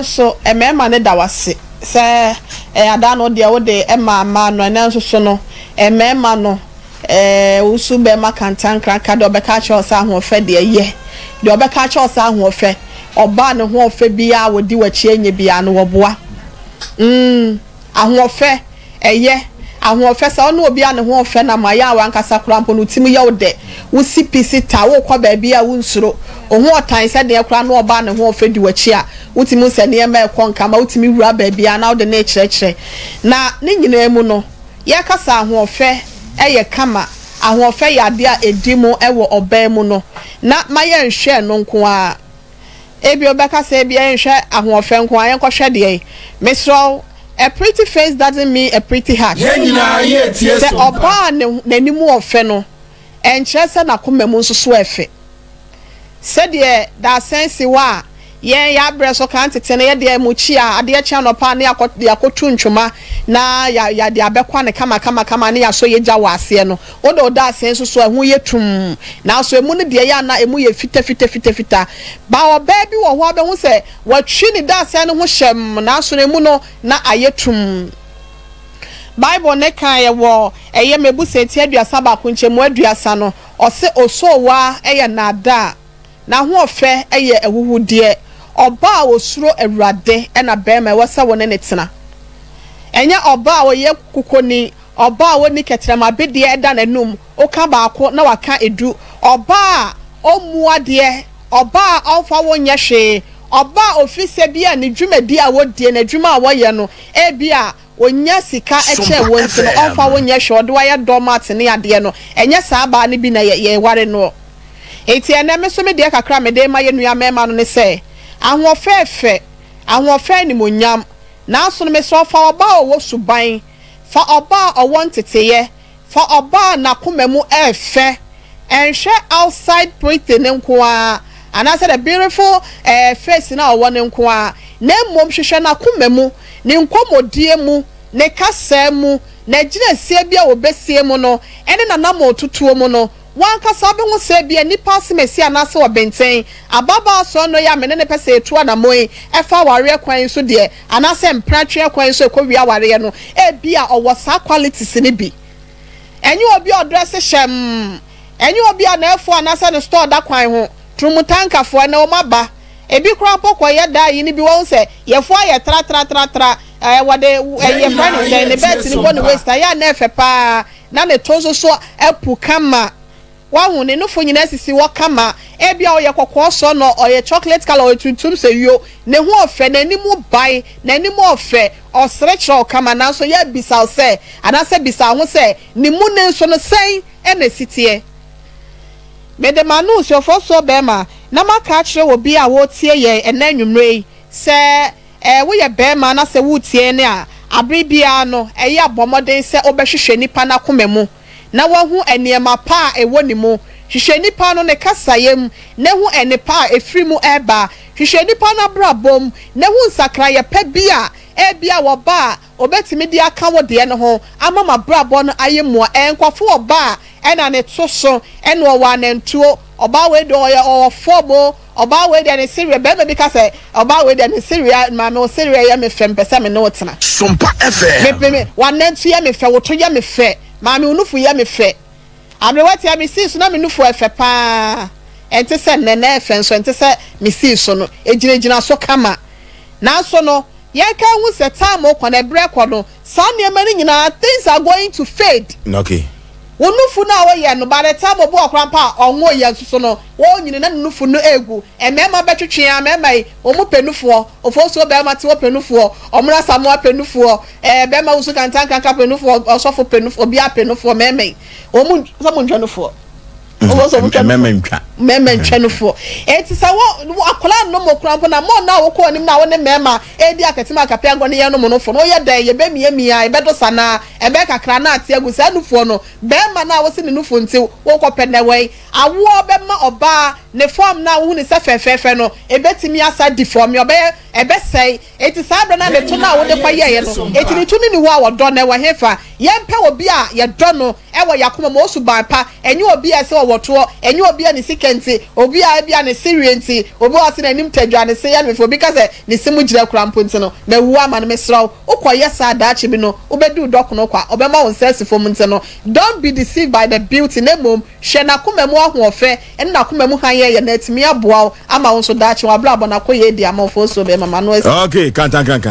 Nso mmarima no da wo ase sɛ ɛyɛ adaa no deɛ wode maa mmaa no, ɛnnɛ nso so no mmarima no wo su bɛma kantankraka deɛ ɔbɛka akyerɛ wo sɛ ahoɔfɛ deɛ yɛ, deɛ ɔbɛka akyerɛ wo sɛ ahoɔfɛ, ɔbaa ne ho ɔfɛ biara a wɔdi w'akyi ɛnyɛ biara no wɔboa. Mm, ahoɔfɛ. Ɛyɛ ahoɔfɛ sɛ wo ne obi a ne ho ɔfɛ nam ayɛ a w'ankasa koraa mpo no wo tirim yɛ wo dɛ, wosi pi si ta, worekɔ baabi a wonsuro, wo ho ɔtan sɛ deɛ koraa na ɔbaa ne ho ɔfɛ di w'akyi a, wotumi hu sɛ nneɛma rekɔ nka ma wotumi wura baabiara na wode no rekyerɛkyerɛ. Na ne nyinaa mu no, yɛka sɛ ahoɔfɛ yɛ kama, ahoɔfɛ yɛ adeɛ a ɛdi mu wɔ ɔbaa mu no, na ma yɛnhwɛ ɛno nko ara. Ebia wobɛka sɛ ebia yɛnhwɛ ahoɔfɛ nko ara, yɛnkɔhwɛ deɛn? Mesrɛ wo, a pretty face doesn't mean a pretty heart. Yɛn nyinaa yɛ tie Sɛ so mpa. ɔbaa a ne n'anim wɔ fɛ no, ɛnkyerɛ sɛ n'akoma mu nso so ɛfɛ. Sɛdeɛ dadesɛn si hɔ a yɛn yɛabrɛ so kan tete no, yɛdeɛ mukyi a adeɛ kye anɔpa a na yɛakɔ yɛakɔtu ntwoma na yɛ yɛde abɛkwa no kamakamakama na yɛasɔ yɛn gya wɔ aseɛ no, Wo de wo dadesɛn nso so a, ɛho yɛ tumm, nanso emu no deɛ ɛyɛ a na emu yɛ fitafitafitafita. Ba ɔbaa bi wɔ hɔ a wobɛhu sɛ watwi ne dadesɛn no ho hyɛmm, nanso no emu no na ayɛ tumm. Bible no kaeɛ wɔ ɛyɛ Mebusɛn ti 31 nkyɛmu 30 no, ɔse osoowa yɛ nnaadaa. N'ahoɔfɛ yɛ ahuhudeɛ. Ɔbaa a ɔsuro Awurade na barima a ɛwɔ sɛ wo ne no tena. Ɛnyɛ ɔbaa a ɔyɛ kukoni, ɔbaa a ɔnni kɛtrɛma bedeɛ da n'anum, woka baako na waka edu, ɔbaa a ɔmmu adeɛ, ɔbaa a ɔmfa wo nyɛ hwee, ɔbaa a ɔfiri sɛ bi a ne dwumadie a ɔdie, n'adwuma a ɔyɛ no, ebia Ɔnya sika kyɛn wo nti no ɔmfa wo nyɛ hwee, ɔde wo ayɛ doormat ne adeɛ no, ɛnyɛ saa baa no bi na yɛware noɔ. Nti ɛnnɛ me nso me deɛ kakra a mede rema yɛn nua mmarima no ne sɛ, ahoɔfɛ fɛ, ahoɔfɛ animuonyam, nanso no mesrɛ wo fa ɔbaa a ɔwɔ suban, fa ɔbaa a ɔwɔ nteteeɛ, Fa ɔbaa a n'akoma mu ɛɛfɛ, ɛnhwɛ outside pretty no nko ara anaasɛ the beautiful eh face no a ɔwɔ no nko ara, na mmom hwehwɛ n'akoma mu, ne nkɔmmɔdie mu, ne kasaa mu, n'agyinasie bi a ɔbɛsie mu no, ɛne n'anammɔntutuo mu no, w'ankasa wobɛhu sɛ ebia nnipa asemasi anaasɛ ɔbenten, ababaa sɔɔnɔ yi a me ne no pɛ sɛ yɛtu anammɔn yi ɛfa awareɛ kwan yi so deɛ, anaasɛ mpratweɛ kwan so ɛkɔwie awareɛ no, ebia ɔwɔ saa qualities no bi. Ɛnyɛ obi a ɔdrɛse hyɛmm, ɛnyɛ obi a n'afuo anaasɛ ne store da kwan ho, turumutankafoɔ, ɛnnɛ wɔn aba, ebi koraa mpo kɔyɛ daa yi no bi, wahu sɛ yɛfoɔ ayɛ tratratratra, ɛɛ wɔde ɛɛ yɛfrɛ no sɛn, ne bɛɛte no bɔ ne waist, ayɛ a na ɛfɛ paa, na ne to nso so apu kama. Wahu, ne nufo nyinaa sisi hɔ kama. Ebia ɔyɛ kɔkɔɔ sɔnnɔ, ɔyɛ chocolate colour, ɔyɛ tuntum sɛ yio. Ne ho ɔfɛ, n'anim bae, n'anim ɔfɛ, ɔsere kyerɛ wo kama. Nanso yɛ bisa wo sɛ, anaasɛ bisa wo ho sɛ, ne mu no nso no, sɛn na esi teɛ? Mede m'ano nsuafɔsoɔ bɛma na maka akyerɛ obi a ɔretie yɛn ɛnnɛ anwummerɛ yi sɛ, Ɛɛ, woyɛ barima na sɛ woretie yɛn a, abere biara no, ɛyɛ a bɔ mmɔden sɛ wobɛhwehwɛ nipa no akoma mu. na wahu nneɛma pa a ɛwɔ ne mu. Hwehwɛ nipa no ne kasaeɛ mu na hu nnepa a ɛfiri mu reba. Hwehwɛ nipa no abrabɔ mu na hu nsakraeɛ pa bi a ebia wɔba a ɔbɛtumi de aka wo deɛ no ho ama mo abrabɔ no ayɛ mua. Nkurɔfo wɔ ba a ɛna ne to so ɛna ɔwɔ anantuo. Ɔbaa wei deɛ ɔyɛ ɔwɔ fam o, ɔbaa wei deɛ ne sereɛ, barima bi ka sɛ ɔbaa wei deɛ ne sereɛ, maame wo sereɛ yɛ me fɛ, mepɛ sɛ me ne wo tena. Sompa FM. Me, me, me, w'anantu yɛ me fɛ, wo to yɛ me fɛ. Maame wo nufu yɛ me fɛ. Aberewa tia me sii so na me nufu ɛfɛ paa. Ɛnte sɛ nnɛ na ɛfɛ nso ɛnte sɛ me sii so no. Ɛgyinagyina so kama. Nanso no, yɛnka nhu sɛ time rekɔ no, ɛberɛ rekɔ no, saa nneɛma no nyinaa, things are going to fade. Okay. Wo nufu no a woyɛ no, by the time obi wɔ koraa mpo a ɔnwoeɛ nso so no, wɔrenyini na ne nufu no regu. Mmarima bɛtwetwe ara, mmarima yi, wɔn pɛ nufoɔ. Ofosuo barima te hɔ pɛ nufoɔ, Ɔmena Asamoah pɛ nufoɔ, ɛɛ barima wusu kantankanka pɛ nufoɔ, ɔsɔfo pɛ nufoɔ, obiara pɛ nufoɔ, mmarima yi, wɔn sɛ mo ntwa nufoɔ. Wɔn sɛ wɔn twa nufoɔ. Mmarima ntwa. Mmarima ntwa nufoɔ. Eti sɛ wɔ akwadaa nom okura mpo na mo na wokɔ anim na wo ne mmarima edi akɛtɛm akapɛ agorɔ ne yɛn nom nufoɔ no, woyɛ dɛn yɛbɛmiamia, yɛbɛdo sanaa, ɛbɛyɛ kakra na ate agu saa nufoɔ no. Barima no a wose ne nufoɔ nti wokɔpɛ nɛwɛn, awoɔ bɛma ɔbaa. Ne fɔm no a wohu no sɛ fɛfɛɛfɛ no, ebetumi asa deform, ɔbɛyɛ, ɛbɛsɛe. Enti saa berɛ no a ne to no a wode kɔyɛeɛ no, enti ne to no nni hɔ a wɔdɔ no, ɛwɔ hefa? Yɛmpɛ obi a yɛdɔ no wɔ yɛn akoma mu, ɔwɔ suban pa, ɛnyɛ obi a ɛsɛ ɔwɔ toɔ, ɛnyɛ obi a ne sika nti, obi a ebia ne sereɛ nti, obi a ɔse n'anim tadwa, ne se yɛ no fɛ, obi ka sɛ ne se mu gyina koraa mpo nti no, mawu ama no. Mesrɛ wo, wokɔyɛ saa a, daakye bi no, wobɛdi wo dɔkono kwa, ɔbɛma wo nsa asi fam nti no, don't be deceived by the beauty, na mmom hwɛ n'akoma mu ahoɔfɛ ne n'akoma mu hann yɛ na atumi aboa wo ama wo nso daakye w'abrabɔ no akɔ yie de ama wo. Fosuo bɛma m'ano asi. Okay, kantankankan.